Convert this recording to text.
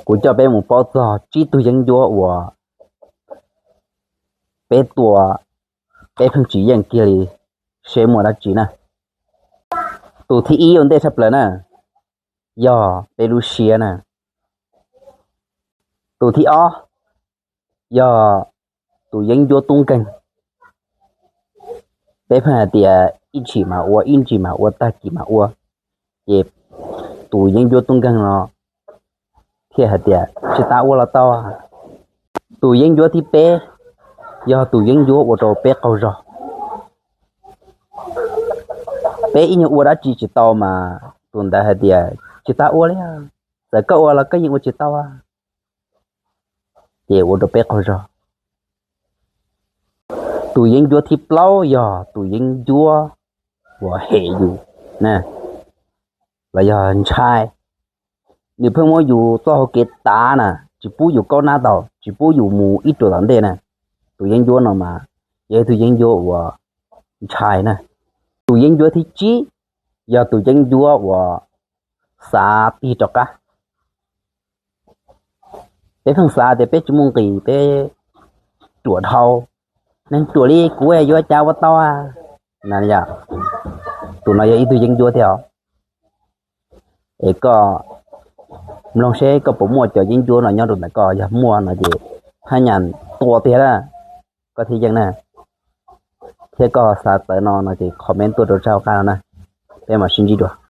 Kuv coj peb mus paub txog tsib tug yeeb ncuab uas peb tua, peb pheej tsis yeej kiag li, seb muaj dab tsi na. Tus thib ib ua ntej tshaj plaws na, yog peb lub siab na. Tus thib ob yog tus yeeb ncuab tub nkeeg. Peb pheej hais tias ib ntsis mas ua, ib ntsis mas ua, tag kis mas ua, ces tus yeeb ncuab tub nkeeg no thiaj hais tias tsis tas ua los tau. Tus yeeb ncuab thib peb yog tus yeeb ncuab ua rau peb qaug zog. Peb ib nyuag ua dab tsi tsis tau mas tus ntawd hais tias tsis tas ua li, txawm koj ua los koj yeej ua tsis tau, ces ua rau peb qaug zog. Tus yeeb ncuab thib plaub yog tus yeeb ncuab uas hem yus na, los yog ntshai. Nws pheej muab yus txoj hau kev tav na, tsis pub yus kaub nab tau, tsis pub yus mus ib ruam tom ntej na. Tus yeeb ncuab no mas yog ib tug yeeb ncuab uas ntshai na. Tus yeeb ncuab thib tsib yog tus yeeb ncuab uas xav tig rov qab. Peb pheej xav tias peb tsis muaj nqis, peb ruam dhau, neeg ruam li kuv yuav cas ua tau na. Tus no yog ib tug yeeb ncuab thiab os. Es koj mloog seb koj puas muaj cov yeeb ncuab no nyob rau ntawm koj, yog muaj no ces haj yam tua tiag na, koj thiaj yeej na. Thiab koj xav txawv no no ces comment tuaj rau sab hauv qab no na, peb mam sib ntsib dua.